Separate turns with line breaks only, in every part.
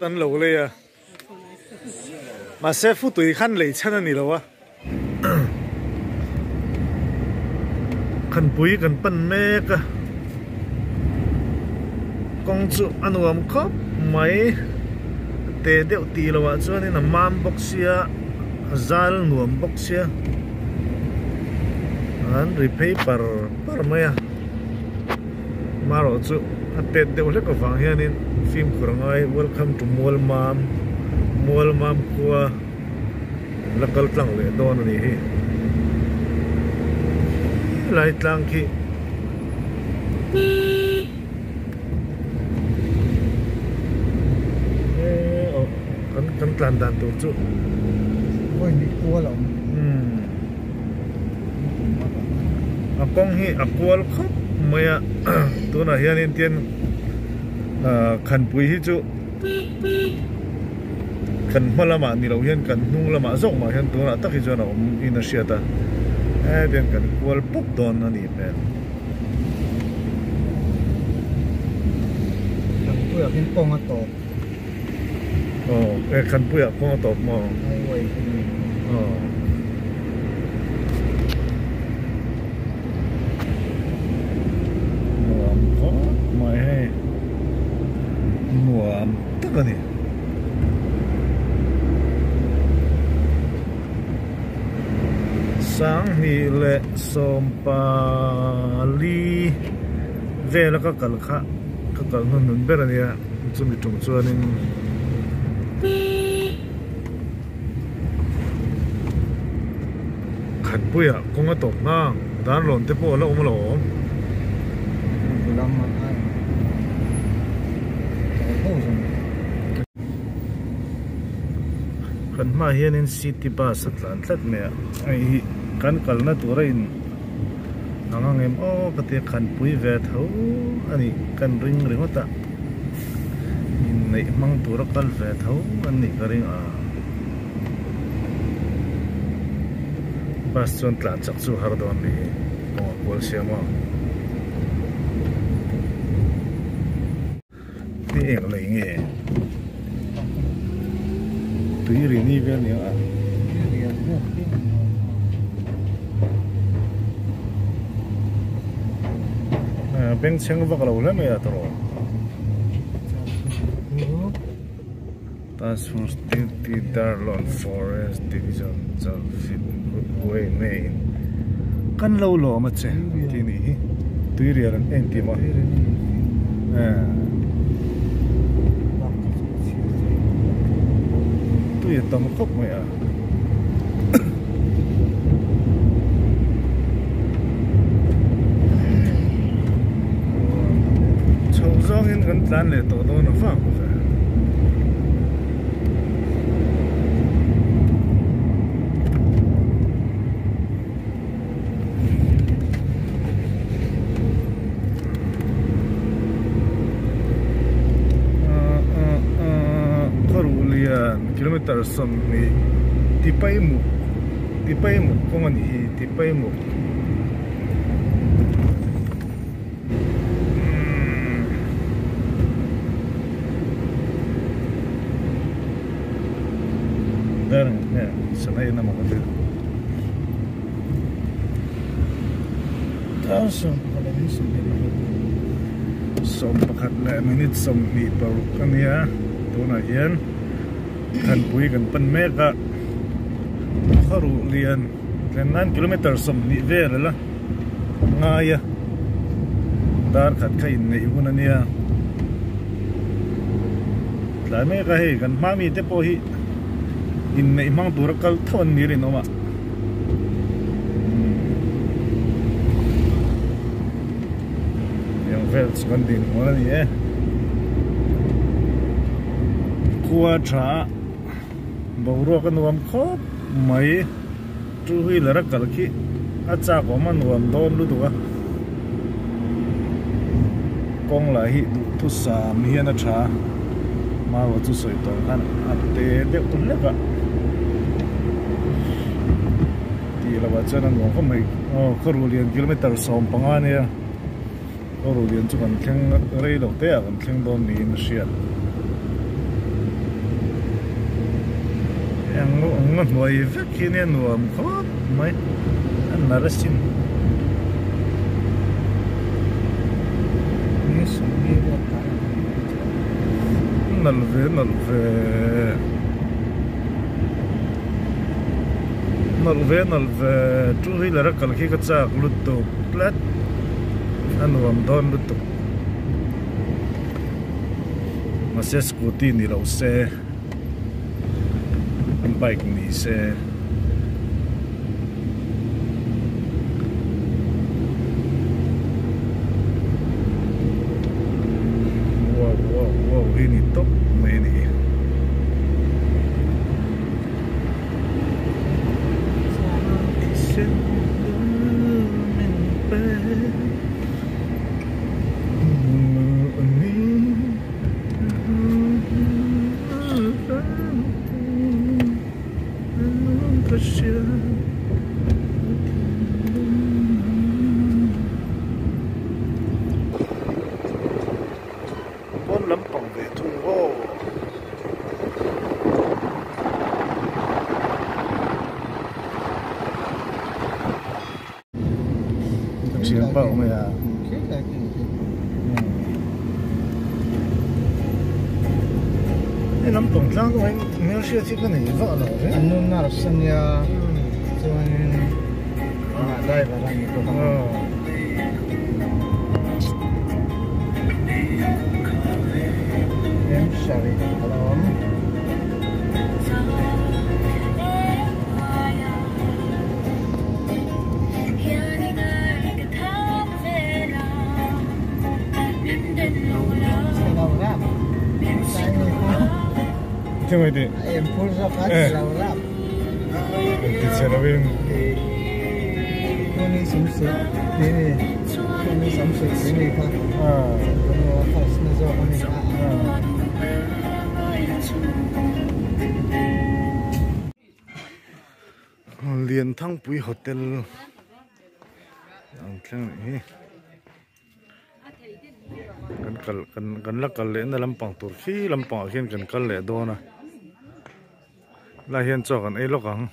An lo lei a. Mahse futui khan lei chhan a ni lo a. Khanpui kan pan mek a. Kawng chu a nuam khawp mai. A te deuh tih loh ah chuanin a mam bawk sia, a zal nuam bawk sia. An ri phei par par mai a. Marawh chu a tet deuh hlek avang hianin fimkhur a ngai welcome to Mualmam Mualmam khua la kal tlang leh dawn a nih hi helai tlang khi eh kan kan tlan dan tur chu A kawng hi a kual khawp mai a tunah hianin tian ah khanpui hi chu kan hma lamah ni lo hian kan hnung lamah zawk mah hian tunah tak hi chuan a awm in a hriat a hetiang kan kual pawp dawn a nih hmel.
Khanpuiah hian kawng a tawp.
Aw e Khanpuiah kawng a tawp maw?
Highway hi ni.
Aw. Nuam khawp mai hei. Nuam tak a ni. Sanghnih leh sawmpali vela ka kal kha ka kal hnu nun ber a nia. Chumi tum chuanin Khatpuiah kawng a tawp nghang Darlawn te pawh a la awm alawm. Kan hmaah hianin city bus a tlan tlat mai a, hei hi kan kalna tura in ang ang em aw ka tia khanpui ve tho a nih kan ring ringawt a inneih hmang tura kal ve tho an nih ka ring a bus chuan tlan chak chu har dawn ni hi kawng a kual siam a Hei eng lei nge tui ri ni vel nia a bengchheng vak lo hle mai a tawrh Task Force Duty Darlawn Forest Division Chalfilh Way Main kan lo lawm a che tih nih hi tuirial an en tih maw tui a tam khawp mai a. Chho zawngin kan tlan leh tawh dawn a vang ve. Kilometer 20 Tipaimuk Tipaimuk kawng a nih hi Tipaimuk. Ber nge sana in a mak a tir. 11 leh minute 26 a nia tunah hian Thanpui kan pan mek a khaw ruh lian thlen nan kilometer 20 vel a la ngai a dar khat kha inneih hun a nia tlai mek a hei kan hma mi te pawh hi inneih hmang tura kal tho an ni rinawm a. Tiang vel chu kan din hmual a ni e. Khua tha a boruak a nuam khawp mai. Two wheeler a kal khi a chak awm a nuam dawn lutuk a. Kawng lah hi duhthusam hian a tha a. Maua chu sawi tawh khan a te deuh hlek a. Tih loh ah chuan a nuam khawp mai aw khaw ruh lian kilometer 15 a nia khaw ruh lian chu kan thleng rei lo te ah kan thleng dawn niin a hriat. Heng ngaw hnuai vek hi nia nuam khawp mai a nalh asin. Nalh ve nalh ve nalh ve nalh ve two wheeler a kal khi ka chak lutuk tlat a nuam dawn lutuk mahse scooty ni lo se. Bike ni se wow wow wow hi ni tawp mai a ni. Pawn lampang ve thung aw. Thian pa awm e a. Hei lampang tlang kawng hi hmelhriat hi ka nei vak lo ve.
An nu nurse a nia chuanin amah driver a ni bawk a. Em sarih a lo awm.
Lianthangpui hotel ang thleng hi kan kal kan kan la kal leh na lampang tur khi lampang ah khian kan kal leh dawn a lai hian chaw kan ei lawk ang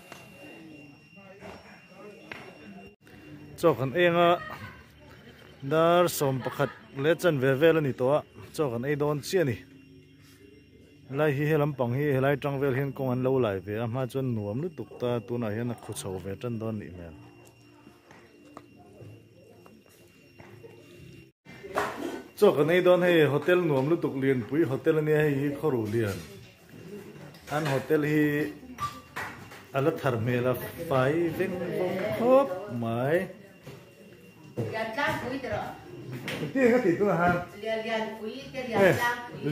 chaw kan ei anga dar 11 leh chanve vel a ni tawh a chaw kan ei dawn chiah a ni. Helai hi he lampang hi helai tang vel hian kawng an lo lai ve a hma chuan nuam lutuk ta tunah hian a khu chho ve tan dawn nih hmel. Chaw kan ei dawn hei hotel nuam lutuk Lianpui hotel ania hei hi Khawruh Lian an hotel hi a la thar hmel a fai veng vawng khawp mai.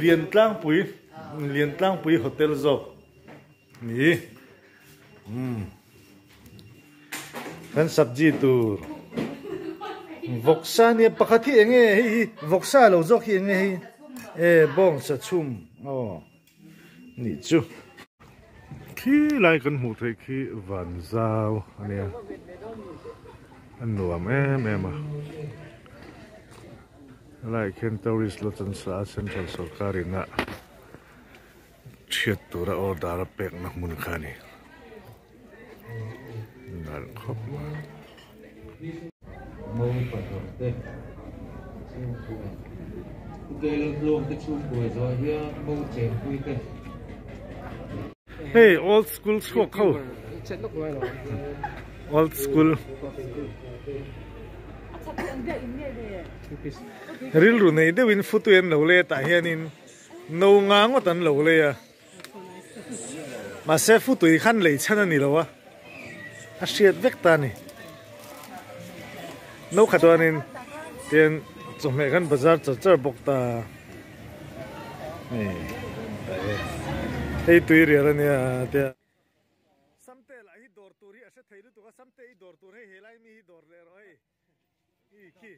Liantlangpui Liantlangpui hotel zawk ni umm kan sabji tur vawksa nia pakhat hi enge hei hi vawksa lo zawk hi enge hei e bawng sa chhum aw nih chu. Khi lai kan hmuh theih khi van zau a nia a nuam em em a helaiah khian tourist lodge an sa a central sorkar in a chhiat tura order a pekna hmun kha a ni nalh khawp mai. Hei old school chhuak ho old school rilru nei deuhin futui an lo let ah hianin no nga ngawt an lo lei a. Mahse futui khan lei chhan a ni lo a, a hriat vek ta a ni. No khat chuanin tian chawhmeh khan bazar char char bawk ta hei hei tui rial a nia tia. Samte lah hi dawr tur hi a hre thei lutuk a, Samte i dawr tur hei helai mi hi dawr leh rawh hei i khi.